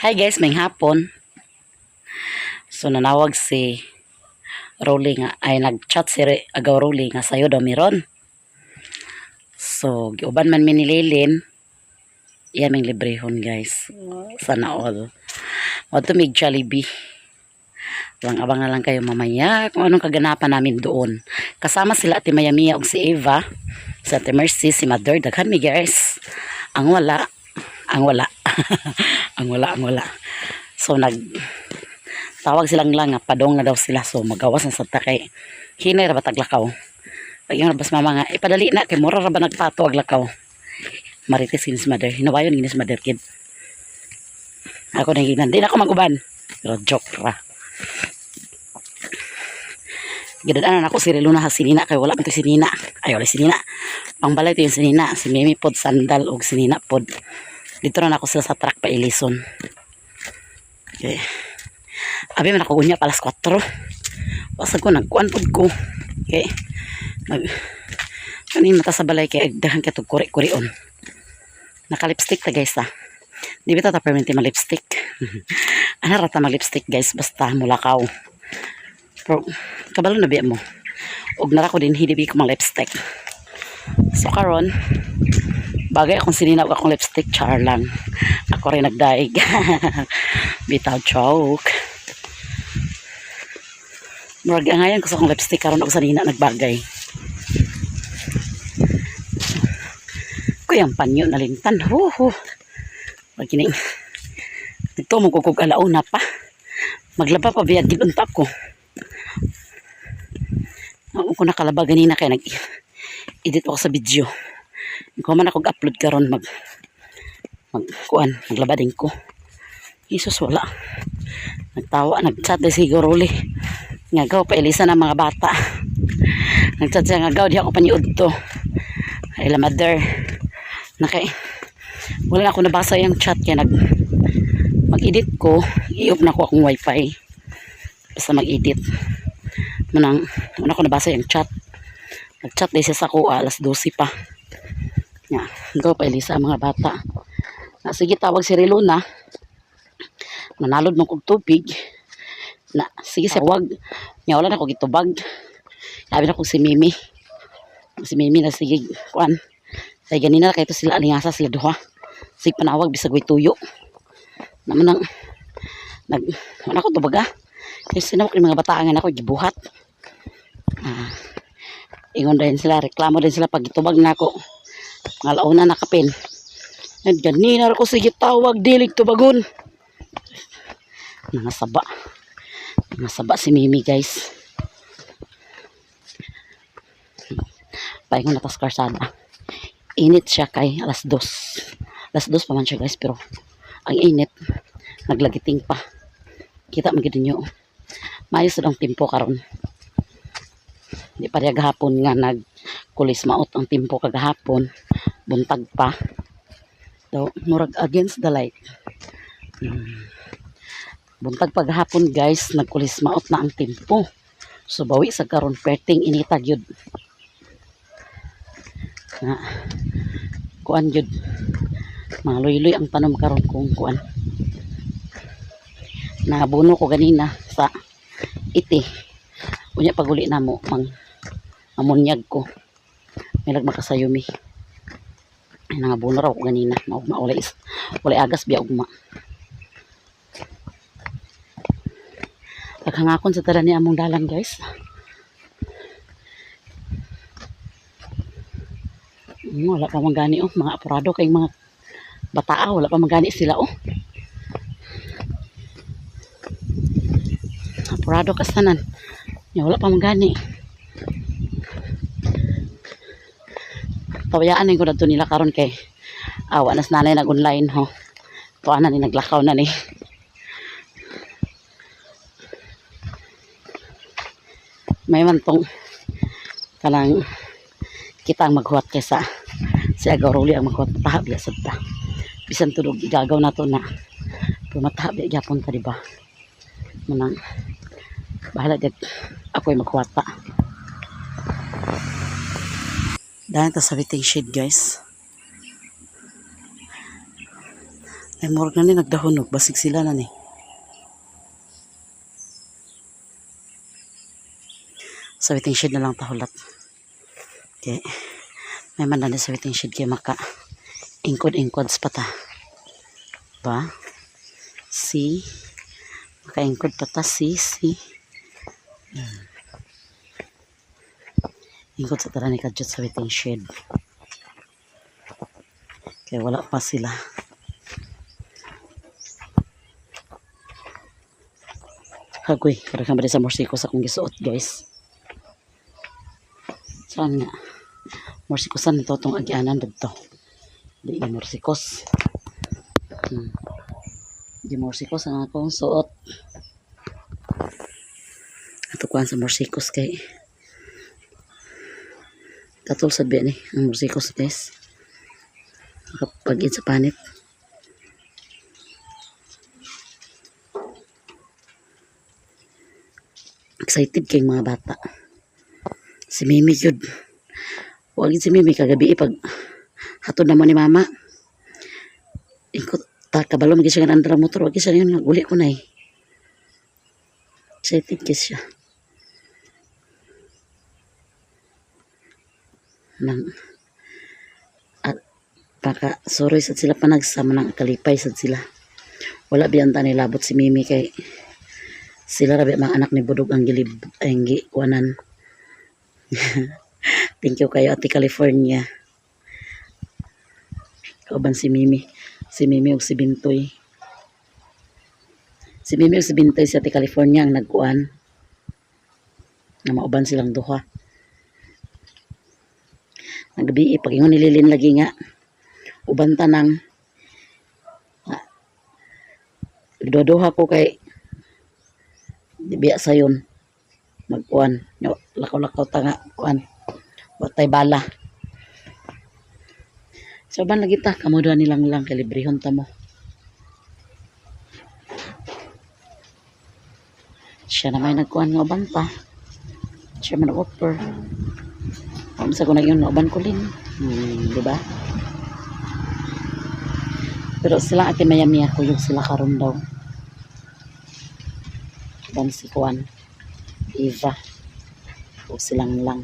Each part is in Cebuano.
Hi guys, may hapon. So nanawag si Rolly nga ay nag-chat si Agaw Rolly nga sayo daw meron. So giuban man mi ni Lilin. Iyan ming librehon, guys. Sana all. Wadto mig Jollibee. Abang abang na lang kayo mamaya kung anong kaganapan namin doon. Kasama sila Ate Maya Mia ug si Eva, si Ate Mercy, si Mother, daghan mi, guys. Ang wala, ang wala. Ang wala, ang wala. So nag tawag silang lang nga padong na daw sila, so magawas na sa kay hinay ra ba taglakaw. Pag yung labas mama nga ipadali na kay mura ra ba nagpato ag lakaw. Marites kinis mother, hinawayon kinis mother kid. Ako nahiginan, di na ako maguban. Pero joke ra. Gidadaanan ako si Reluna ha sinina kay wala man to sinina. Ay, wala sinina. Pangbalay to yung sinina. Si Mimi pod sandal og sinina pod. Dito na ako sila sa truck pa ilison. Okay. Abi man ako unya alas 4. Wasag ko nagkuan pod ko. Okay. Nag kanin mata sa balay kay daghan kay tug kuri-kurion. Naka-lipstick ta, guys, ah. Di ba ta permanente ma-lipstick? Ano ra ta mag-lipstick, guys, basta mulakaw. Pero kabalo na biya mo. Og nara ko din hidibi ko mang lipstick. So karon bagay akong sinina og akong lipstick, char lang. Ako rin nagdaig. Bitaw, joke. Murag angayan ko sa akong lipstick karon og sanina nagbagay. Kuyang panyo nalintan. Hu hu. Pag kining dito mo kukog alauna pa. Maglaba pa biyag gid unta ko. Ako ko nakalaba ganina kay nag edit ako sa video. Kung man ako upload karon mag mag kuan, maglaba din ko. Jesus, wala. Nagtawa, nagchat din siguro uli. Nga gaw pailisa ng mga bata. Nagchat siya nga gaw di ako paniud to. Ay la mother. Nakay wala na ako nabasa yung chat kaya nag mag-edit ko, i-off na ko akong wifi. Basta mag-edit. Manang wala ko nabasa yung chat. Nag-chat din siya sa ko alas 12 pa. Nga, gaw pailisa ang mga bata. Na, sige, tawag si Reluna. Nanalod mo kog tubig. Na, sige sa wag. Nya wala na ko gitubag. Sabi na ko si Mimi. Si Mimi na sige kuan. Kay ganina kay to sila alingasa sila duha. Sige panawag bisag way tuyo. Naman ang nag wala ko tubag ah. Kay sinawak yung mga bata nga nako gibuhat. Ah, ingon din sila, reklamo din sila pag gitubag nako. Mga launa na kapin. And ganina ra ko sige tawag dilig tubagon. Mga saba. Mga saba si Mimi, guys. Paingon na tas karsada. Init siya kay alas 2. Alas 2 pa man siya, guys, pero ang init naglagiting pa. Kita man gid ninyo. Maayos ang timpo karon. Di pa gahapon nga nagkulis maot ang timpo kagahapon. Buntag pa. So, murag against the light. Buntag pa gahapon, guys, nagkulis maot na ang timpo. So bawi sa karon perting inita gyud. Nga kuan gyud. Mga luy-luy ang tanom karon kung kuan. Nabuno ko ganina sa iti. Unya paguli na mo mang amunyag ko. May makasayumi. Ay, nangabuno raw ko ganina. Maugma walay walay agas biya ugma. Naghangakon sa tala ni among dalan, guys. Wala pa man gani oh, mga apurado kay mga bataa, wala pa man gani sila oh. Apurado kasanan. Ya, wala pa man gani. Pawayaan ko na nila karon kay awa nas nanay nag online ho. Tuwa na ni naglakaw na ni. May man tong kanang kita ang maghuwat kaysa si Agaw Ruli ang maghuwat, mataha biya sad ta. Bisan tulog igagaw nato na pero mataha biya gyapon ta, di ba? Manang bahala gyud ako'y maghuwata. Dahil ta sa waiting shed, guys. Ay, murag na ni nagdahunog. Basig sila na ni. Sa waiting shed na lang tahulat. Okay. May man na ni sa waiting shed kay maka ingkod-ingkod pa ta. Ba? See? Makaingkod pa ta. See? See? Ingkod sa tara ni Kadyot sa waiting shed. Kaya wala pa sila. Hagoy, karaghan ba sa morsiko sa akong gisuot, guys. Saan nga? Morsikosan nito itong agyanan dito. Di na morsikos. Di morsikos ang akong suot. Ato kuan sa morsikos kay katol sa biya ni ang morsikos, guys. Makapag sa panit. Excited kay mga bata. Si Mimi yun. Huwag yun si Mimi kagabi pag hatod na mo ni Mama. Ikot ta kabalo magi siya nga andra motor, wag siya yun uli ko na eh. Excited kay siya. Nang at baka suroy sad sila panagsama nang kalipay sad sila. Wala biyan ta nilabot si Mimi kay sila rabi mga anak ni Budog ang gilib ang gikuanan. Thank you kayo, Ate California. Kauban si Mimi. Si Mimi ug si Bintoy. Si Mimi ug si Bintoy sa Ate California ang nagkuan. Na mauban silang duha. Nagbi pag ingon nililin lagi nga uban ta nang duha ko kay di biya sayon magkuan lakaw-lakaw ta nga kuan batay bala. So ban lagi ta kamo duha nilang lang kay librehon ta mo. Siya na may nagkuan nga uban pa. Siya man offer. Unsa ko na yun, uban ko lin. Di ba? Pero sila Ate Mayami ako yung sila karon daw. Uban si kuan. Eva. O silang lang.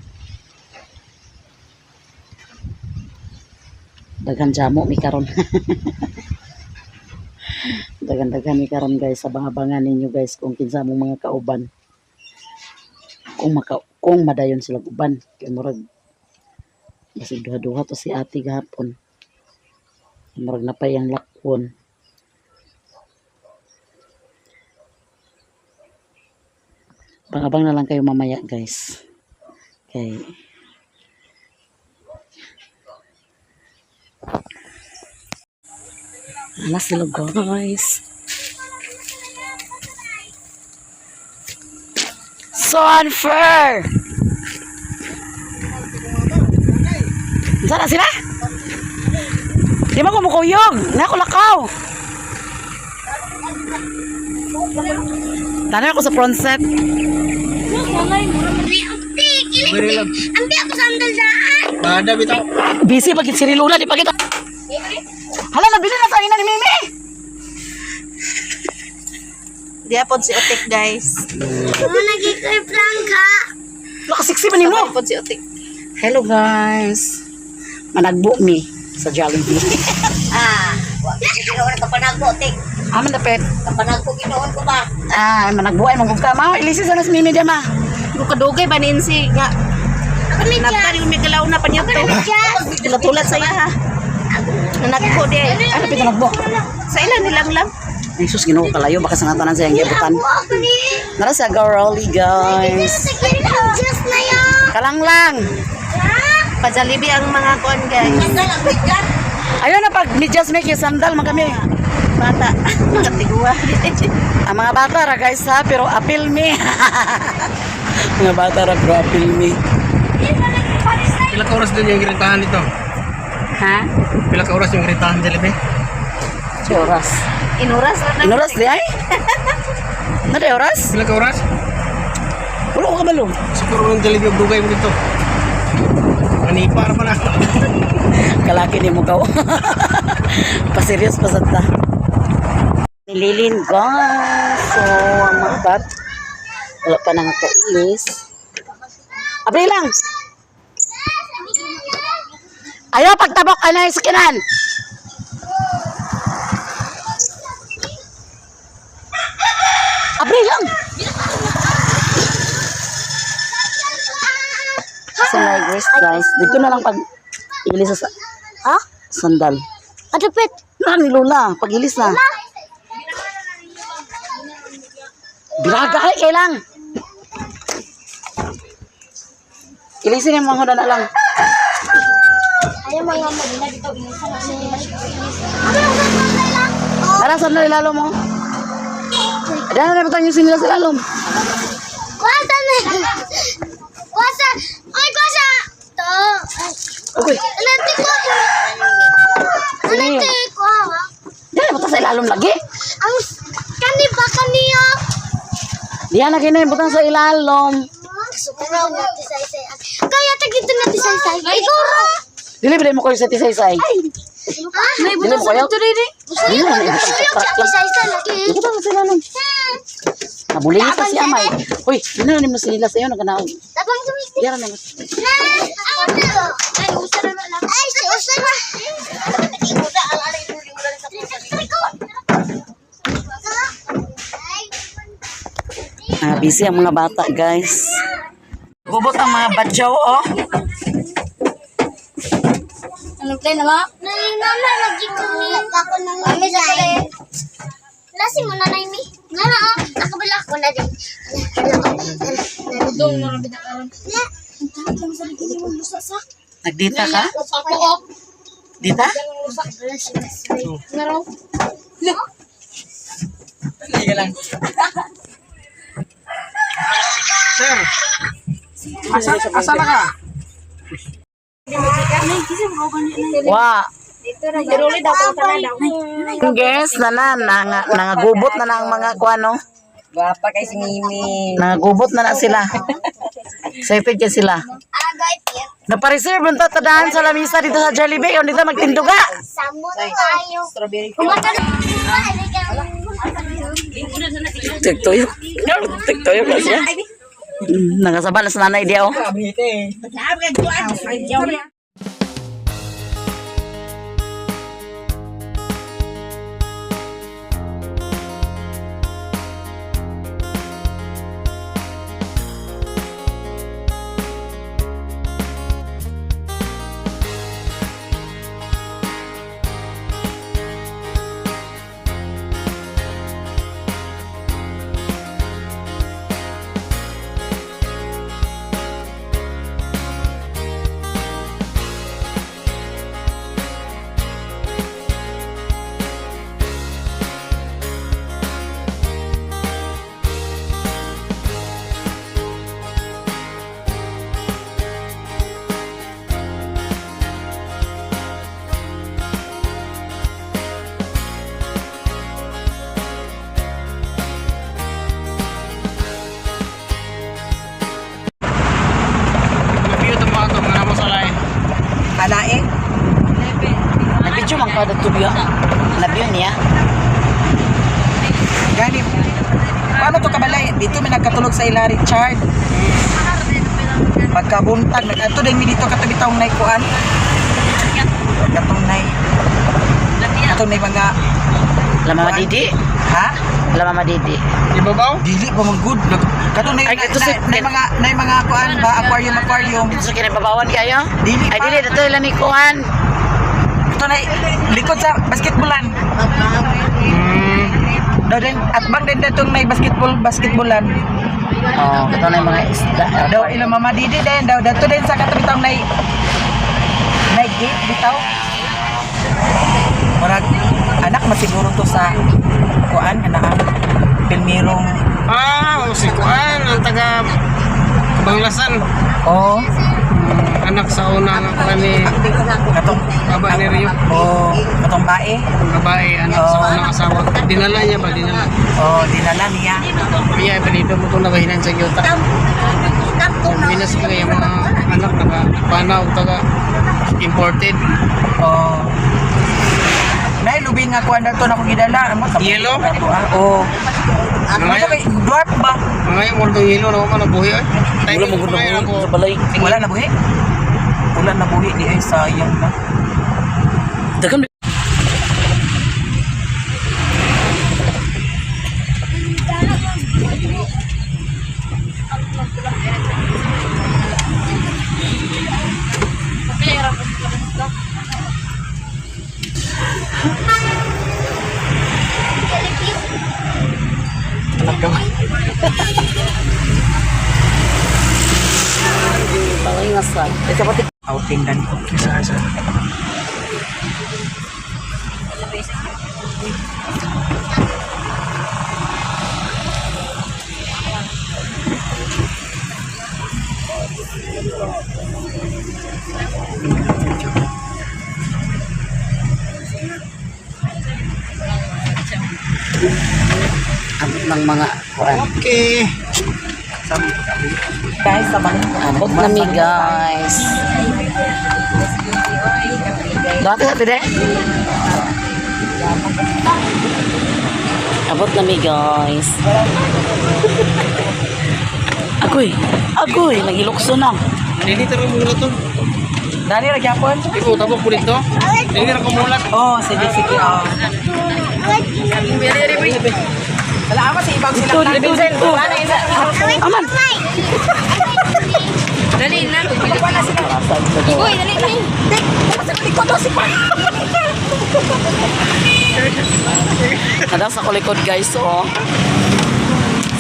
Daghan jamo mi karon. Daghan-daghan mi karon, guys, sa abangan ninyo, guys, kung kinsa mong mga kauban. Kung madayon sila uban kay murag basig duha-duha to si ate gahapon. Murag napay ang lakwon. Pangabang na lang kayo mamaya, guys. Kay ana sila, guys. So unfair! Saan na sila? Di ba kumukuyog? Nako lakaw! Tanaw ako sa front set. Ambi ako sandal daan. Bada bitaw. Busy pag si Luna, di pa kita. Hala, nabili na sa ina ni Mimi! Diapod si Otik, guys. Mo nagikoy prangka. Nakasiksi ba nimo? Diapod si Otik. Hello, guys. Managbo mi sa Jollibee. Ah, wa ginoon kapanagpo, Otik. Aman dapit. Kapanagpo ginoon ko ba? Ah, managbo ay manggug ka. Ma, ilisi sa nas Mimi di ma. Ko kadugay ba ninsi nga. Ako ni Nagtari mi galaw na pa niya to. Tulad sa iya ha. Nanagpo di. Ano pito nagbo? Sa ilan nilang lang. Ay sus, Ginoo, kalayo baka sa nga tanan sa iyang gibutan. Ako ni. Nara sa Garoli, guys. Just na yan. Kalang lang. Pa-Jollibee ang mga kuan, guys. Ayun na pag ni just make your sandal man kami. Bata. Mga tiguan. Ang mga bata ra, guys, ha, pero appeal me. Mga bata ra pero appeal me. Pila ka oras din yung rintahan nito? Ha? Pila ka oras yung rintahan Jollibee? Si oras. Inuras na na. Inoras di ay? Nada oras? Pila ka oras? Wala ko kabalo. Siguro ng Jollibee og dugay mo dito. Manipa ra pa na. Kalaki ni mo kaw. Paserious pa sad ta. Nililin, guys. So, ang mga bat, wala pa nangakailis. Abri lang! Ayaw, pagtabok ka na yung sakinan! Abri lang! Sa my grace, guys. Dito na lang pag ilis sa Ha? sandal. Atupit. Nang Lola, pag-ilis na. Biraga ay kailang. Ilisin yung mga na lang. Ayaw mga magina dito. Inisan na siya. Tara, sandal ilalo mo. Dahil na batang yung sinila sa ilalom. Kuwasa na. Kuwasa. Ay, kuwasa. To. Okay. Nanti ko. Sige. Nanti ko. ha? Dahil na batang sa ilalom lagi. Ang kani ba kaniyo? Diyan na kinain butang sa ilalom. Kaya tag dito natin sa isay. Ikaw ra. Dili ba mo kayo sa tisaysay? Ha? Dili mo kayo? Dili mo kayo. Sa isay lagi. Dili mo sa ilalom. Nabulingit pa si Amay. Uy, dili na mo sinila sa iyo naganaog. Tabang sumisi. Diyan na mo. Na, ako na. Ay, usa na lang. Ay, si usa na. Ah, busy ang mga bata, guys. Gubot ang mga badyaw, oh. Anong play na ba? Nana, lagi ko. Ako nang kami sa Lasi mo na mi. Nana, oh. Ako bala ako na din. Dong na rabi na karon. Nagdita ka? Ako oh. Dita? Naraw. Sir. Asa, asa na ka? Wa. Guys, na na, nangagubot na na ang mga kuano. Gwapa kay si Mimi. Nangagubot na na sila. Excited kay sila. Agay pier. Napareserve ang tatadahan sa lamisa dito sa Jollibee. Yung dito magtinduga. Samo tayo. Strawberry. Kumatan. Tigtoyok. Tigtoyok na siya. Nangasaba na sa nanay diya, oh. Abhite eh. Nabiyo itong mga ito, mga mo sa lain. Alae. Nabidyo man ka tubyo. Nabyo niya. Gani. Paano to kabalay? Dito may nagkatulog sa ila Richard. Pagkabuntag, nag-ato din mi dito katabi taong nay kuan. Katong nay. Katong nay mga La Mama Didi. ha? La Mama Didi. Ibabaw? Dili pa man good. Katong nay Ay, ito nay, nay mga nay mga kuan ba aquarium aquarium. Ito sa kinababawan kayo? Dili Ay, pa. dili. Dito ilan ni Kuan. Ito nay likod sa basketballan. Daw din at bang din datong may basketball basketballan. Oh, ito na yung mga isda. Daw ila mama Didi din daw dato din sa katabi taong nay nay gate bitaw. Murag anak masiguro to sa kuan anaan Pilmirong Ah, o si Kuan, ang taga Banglasan. oh Anak sa una nga kuan ni katong Baba ni Rio. oh katong bae Ang babae, anak sa unang asawa. Dinala niya ba? Dinala. oh dinala niya Iya, balito mo itong nakahinan sa yuta. Minas ka yung mga anak naka panaw taga imported. oh. Nay lubin nga kuan dato na ko gidala. Amo sa Yellow? Oh. Mga Ano kay dwarf ba? Mga yung world yellow na man nabuhi ay. Wala mo gud na sa balay. Wala na buhi? Wala na buhi di ay sayang na. Dagan. Balay nga sa. Outing dan ko. Isa isa. Abot ng mga kuan. Okay. Guys, sa balay. Abot na mi, guys. Dati sa pide. Abot na mi, guys. Agoy, agoy, nagilukso na. Dili taro muna to. Dali ra gyapon. Ikaw tabok po dito. Dili ra ko mulat. Oh, sige sige. Oh. Wala ako sa ibang sila. Dito, dito, dito. Aman. Dali na. Uy, dali na. Nada sa kulikod, guys, oh.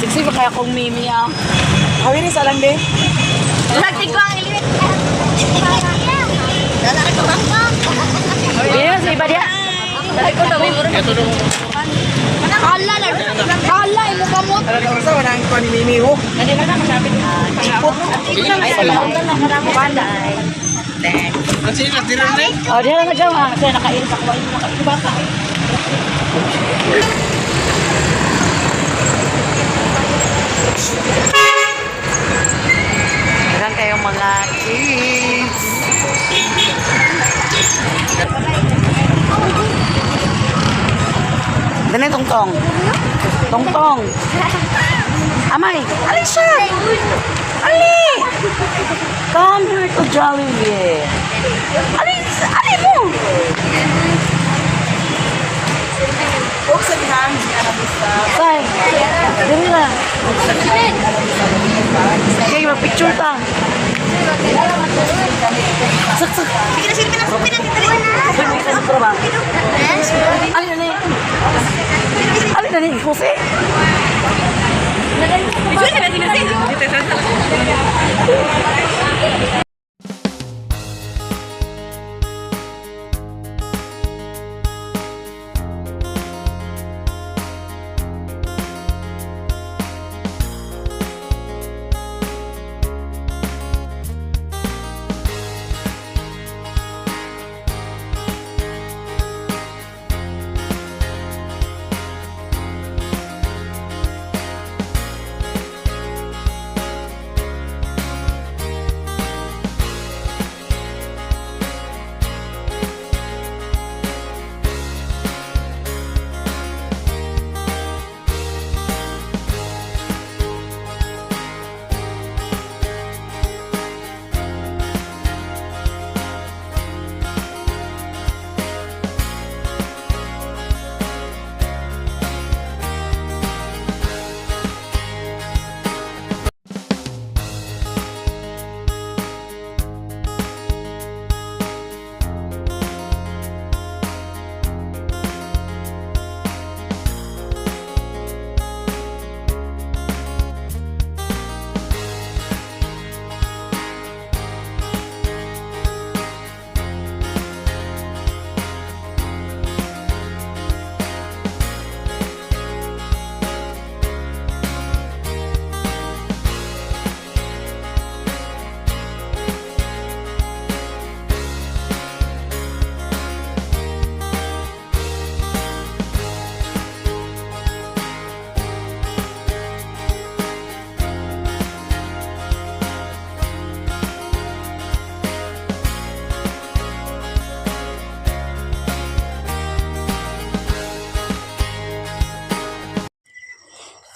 Siksi ba kaya kong mimi, ah? Hawiri sa lang de. Nagtig ko ang iliwit. Dala ko ba? Iya, sa iba diya. Ito do. Hala na. Hala imo kamot. Wala na sa wala ang kuan ni Mimi oh. Ang sila tira na. Oh, diya na nagawa. Kaya nakain sa kuwain, nakain baka. Daghang kayong mga kids. Dali, tongtong. Tongtong. Amay, ali siya. Ali! Come here to Jollibee. Ali, ali mo. Og sa dihang si Arabista. Tay, dali na. Okay, mag-picture ta. Sak, sak. Sige na, silipin na, silipin na. Uy, may isa dito ba? Ali na ni. Ali na ni, Jose.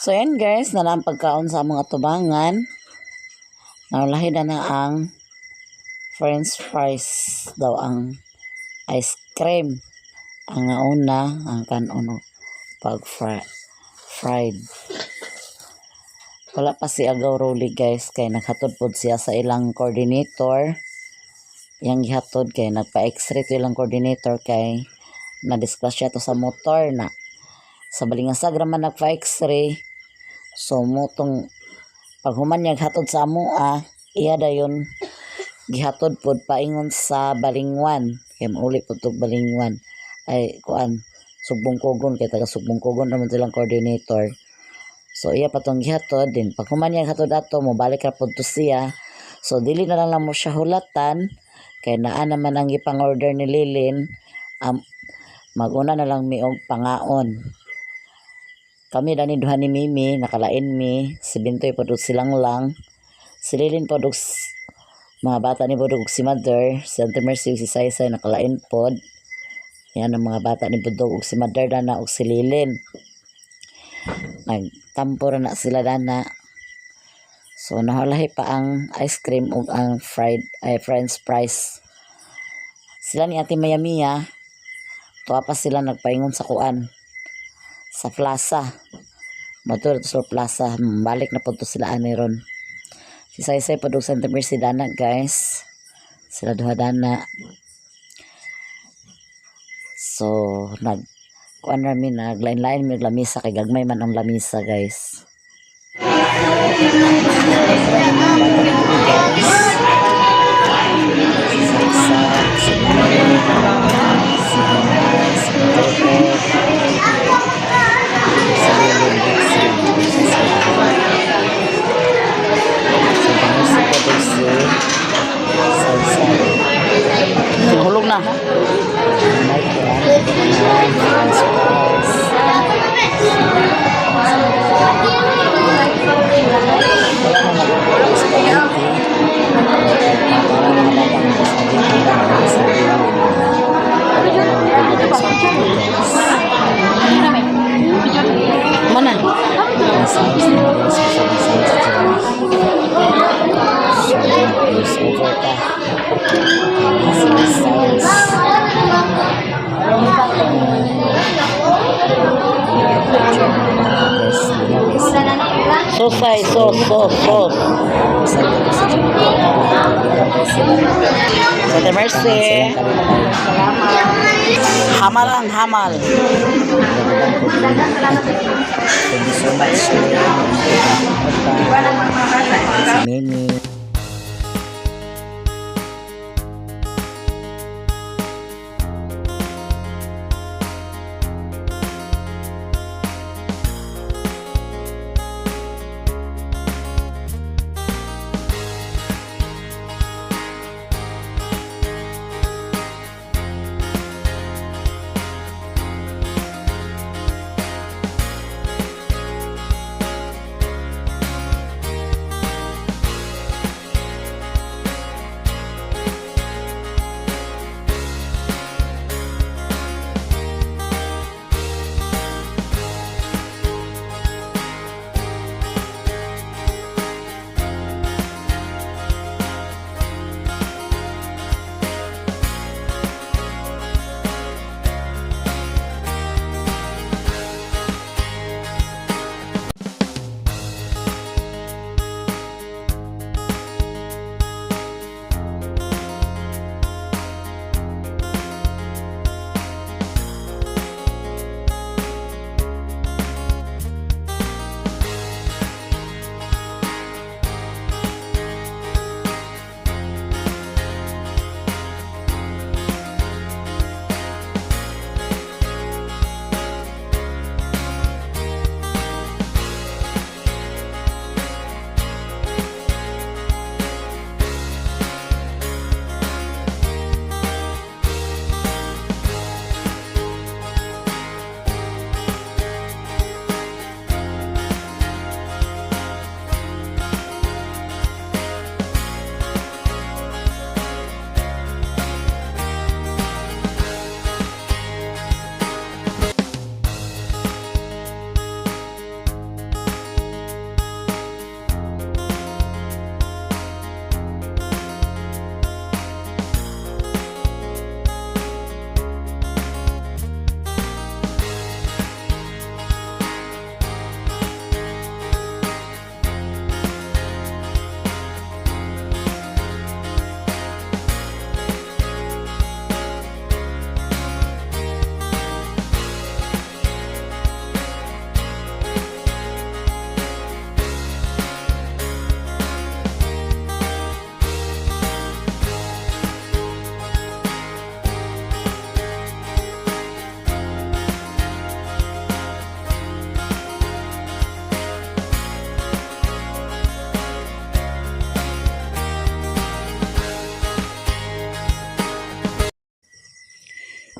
So yan guys, na ang pagkaon sa mga tubangan. Naulahi na na ang french fries daw ang ice cream. Ang nauna, ang kanon pag fried. Wala pa si Agaw Rowley, guys, kay naghatod pod siya sa ilang coordinator. Yang gihatod kay nagpa-x-ray to ilang coordinator kay na-discuss siya to sa motor na sa Balingasag ra man nagpa-x-ray. So motong paghuman niya hatod sa amoa, iya dayon gihatod pod paingon sa Balingwan kay mauli pod tog Balingwan, ay kuan, Sugbong Kugon, kay taga Sugbong Kugon naman silang coordinator. So iya pa tong gihatod din. Paghuman niya hatod ato, mobalik ra pod to siya. So dili na lang mo siya hulatan kay naa naman ang gipang-order ni Lilin. Maguna na lang mi og pangaon. Kami dani duha ni Mimi, nakalain mi, si Bintoy pod ug silang lang. Si Lilin pod ug mga bata ni Budog ug si Mother, si Auntie Mercy ug si Saysay nakalain pod. Yan ang mga bata ni Budog ug si Mother dana ug si Lilin. Nagtampo ra na sila dana. So nahulahi pa ang ice cream ug ang fried ay french fries. Sila ni Ate Maya Mia, tuwa pa sila nagpaingon sa kuan sa plaza. Motor to sa plaza, balik na po to sila ani ron. Si Saysay po sa Santa Mercy dana, guys. Sila duha dana. So nag kuan ra mi, naglain-lain mi og lamisa kay gagmay man ang lamisa, guys. Sa si si si Toto, si Lilin, si si si Mercy po dog si Saysay. Hulog na. May kuan, french fries. Wala na nag spaghetti. Wala na mga bata ng spaghetti na sa bilin. Wala na nag spaghetti, guys. Mana? Ang sauce na guys, sa sauce dyan. So, is over ta. Sa sauce. Picture ng mga bata, guys. Sosay, sos, sos, sos. Santa Mercy. Hamal ang hamal. Thank you so much. Si Mimi.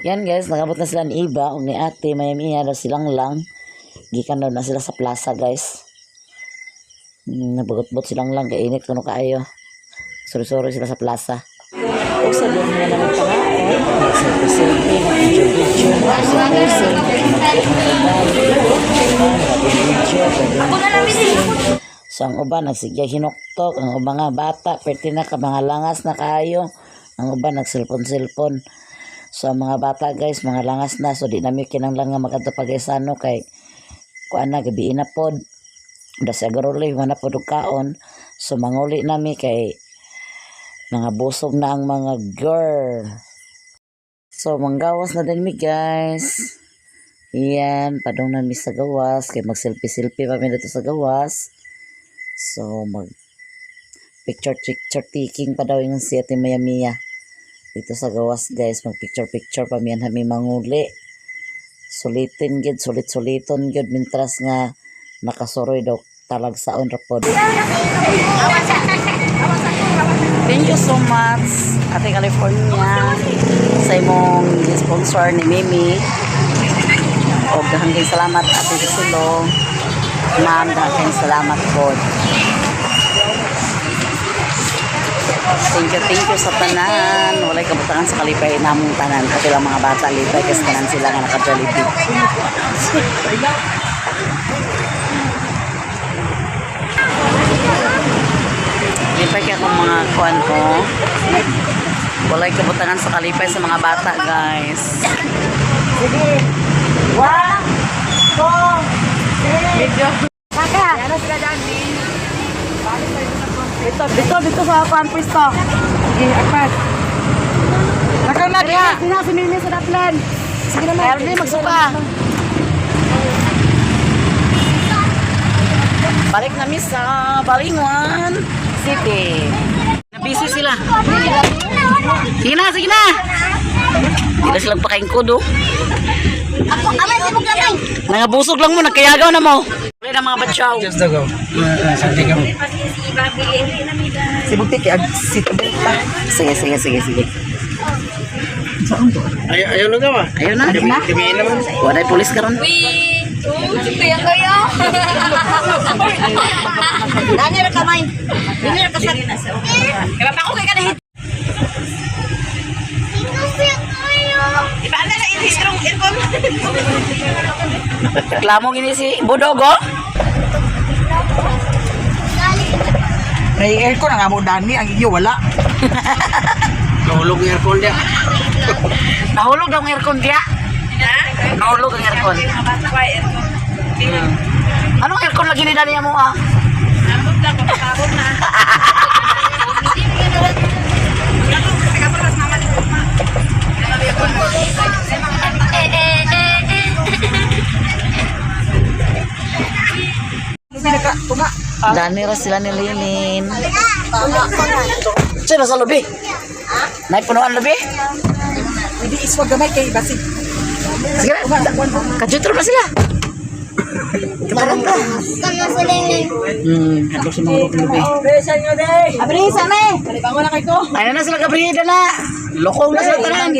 Yan guys, nakabot na sila ni Iba ug ni Ate, mayami daw silang lang. Gikan daw na sila sa plaza, guys. Nabugot-bot silang lang, kainit kuno kaayo. Suri-suri sila sa plaza. Ug sa doon nila naman pangaon, nagselfie-selfie, nag-video-video, nag-posing, nag-video. So ang uban nagsigya hinuktok, ang uban nga bata, perti na ka mga langas na kaayo. Ang uban nagselfon-selfon. So ang mga bata, guys, mga langas na, so di nami kinahanglan nga magadto pa guys ano kay kuan na gabi na pod. Da sa garoy man na pod og kaon. So manguli nami kay mga busog na ang mga girl. So manggawas na din mi, guys. Iyan, padong na mi sa gawas kay mag-selfie-selfie pa mi dito sa gawas. So mag picture picture taking pa daw yung si Ate Maya Mia. Dito sa gawas, guys, mag picture picture pa miyan hami manguli. Sulitin gid, sulit-suliton gid mintras nga nakasuroy daw talagsaon ra pod. Thank you so much, Ate California, sa imong sponsor ni Mimi. O daghang salamat, Ate Sulo. Ma'am, daghang salamat po. Thank you sa tanan. Walay kabutangan sa kalipay namong tanan. Pati lang mga bata lipay kasi tanan sila nga naka-Jollibee. Lipay kaya akong mga kuan ko. Walay kabutangan sa kalipay sa mga bata, guys. Sige. One, two, three. Kaka! Ano sila dani? Dito, dito, dito sa kuan pwesto. Sige, akpat. Nakaw na diha. Sina si Mimi sa daplan. Sige naman. Ernie, magsuka. Balik na mi sa Balingan City. Busy sila. Sige na, sige na. Hindi na silang pakaingkod, oh. Ako, amay, sibog lamay. Nangabusog lang mo, nagkayagaw na mo. Wala na mga batsyaw. Just the go. Something go. Sibugti kay ag seatbelt pa. Sige, sige, sige, sige. Ayaw, ayaw lang ba? Ayun na. Gabi, gabi naman. Wala yung pulis karon. Kaya kaya. Dani ra kamay. Dani ra kasat. Kaya pa ako kay kanahit. Iba na na irong aircon. Reklamo gini si Budogo. May aircon ang amo dani, ang iyo wala. Nahulog yung aircon niya. Nahulog daw ang aircon diya. Nahulog ang aircon. Anong aircon lagi ni Dani mo ah? Pinaka tunga. Dani ra sila ni Lilin. Sino sa lubi? Naipunuan lubi? Hindi iswag gamay kay basig. Sige na. Kajutro na sila. Kataranta. Kana sila yung Hadlok sa mga lubi. Abri sa me. Ayun na sila kabrida na. Lokong na sila tanan.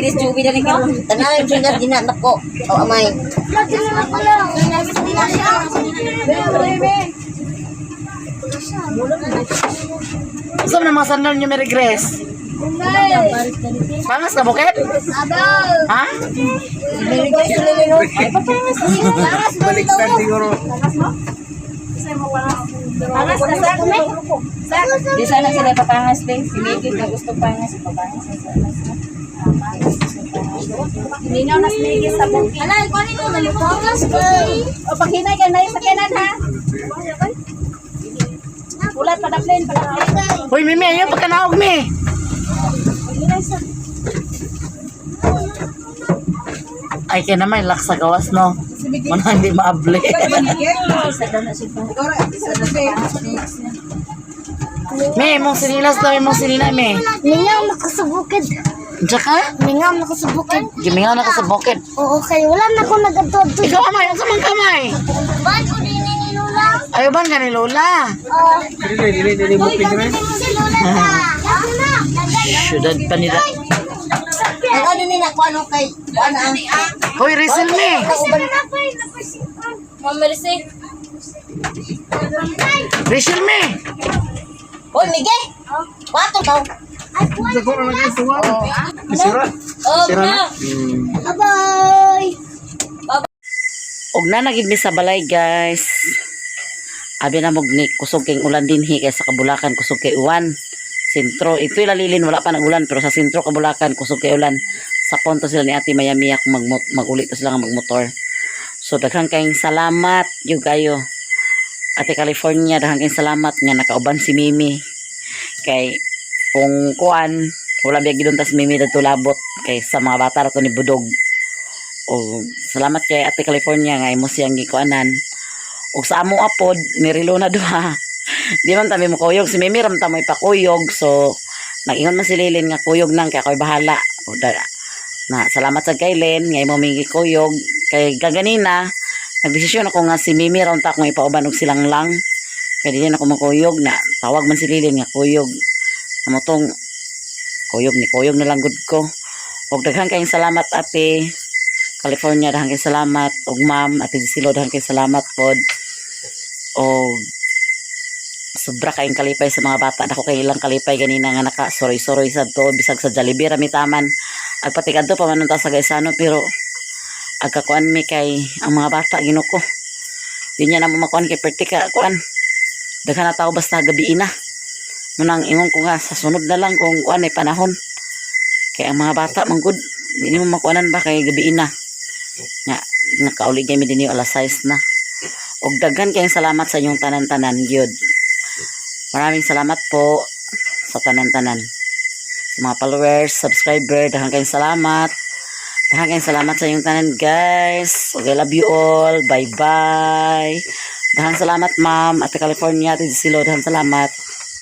Tanan yung sunod ginanak ko. O amay. Saan na mga sandal niyo, Mary Grace? Pangas na bukid? Ha? Baliktad siguro. Pangas na sa. Di sana sila papangas din. Si Miggy na gusto pangas. Papangas na sana sila. Minaw na si Miggy sa bukid. Alay, kunin ko nalimutan. O paghinay ka na sa kanan ha. Ulat padaplin padaplin. Hoy, Mimi, ayaw pagkanaog, Mi. Ay, kaya naman, laksa gawas, no? Mana hindi maable. Me, mong sinilas na, mong sinina, me. Mingaw na ko sa bukid. Diyan ka? Mingaw na ko sa bukid. Gimingaw na ka sa bukid. Oo, kay wala na ko nagadto. Ikaw, amay, ang samang kamay. Ban ko din ni Lola. Ayaw ba ka ni Lola? Oh. Dili, dili, dili, Uy, bukid dati naman. mo si Lola ta. Dati na. Syudad pa nila. Ang ano nila ko ano kay ano ang Hoy, Rizel me. Mama Mercy. Rizel me. Hoy, Miguel. Wato ka. Dako na lang tuwa. Sira. Oh, Sira na. na. Bye. Og na nagid mi sa balay, guys. Abi na mugni kusog kay ulan dinhi kay sa Kabulakan kusog kay uwan. Sentro ito'y lalilin, wala pa nag-ulan, pero sa sentro Kabulakan kusog kay ulan. Sa punto sila ni Ate Mayamiyak mag-uli to sila nga magmotor. So daghang kayong salamat yung kayo. Ate California, daghang kayong salamat nga nakauban si Mimi. Kay kung kuan wala biya gidon tas Mimi dadto labot kay sa mga bata ra to ni Budog. O salamat kay Ate California nga imo siyang gikuanan. Og sa amo apod nirilo na duha. Di man ta mi mokuyog si Mimi ram ta mo ipakuyog, so nag-ingon man si Lilin nga kuyog nang kay ako'y bahala. O da, na salamat sa kay Len nga imo mi gikuyog kay kaganina nagdesisyon ako nga si Mimi ra unta akong ipauban og silang lang kay dili na ako makuyog na tawag man si Lilin nga kuyog amo tong kuyog ni kuyog na lang gud ko. Og daghan kayong salamat, Ate California, daghan kayong salamat og ma'am Ate Gisilo, daghan kayong salamat pod. Og sobra kayong kalipay sa mga bata. Dako kay ilang kalipay ganina nga naka suroy-suroy sa to bisag sa Jollibee ra mi taman. Ag pati kadto pa man unta sa Gaisano, pero agkakuan mi kay ang mga bata, Ginoo. Di niya na mo makuan kay perti ka kuan. Daghan na tao basta gabi na. Munang ingon ko nga sa sunod na lang kung kuan ay panahon. Kay ang mga bata man gud di mo makuanan ba kay gabi na. Nga nakauli kami din yung alas 6 na. Og daghan kayong salamat sa inyong tanan-tanan gyud. Maraming salamat po sa tanan-tanan. Sa mga followers, subscriber, daghan kayong salamat. Daghan kayong salamat sa inyong tanan, guys. Okay, love you all. Bye-bye. Daghan salamat, ma'am. Ate California, Ate Silo, daghan salamat.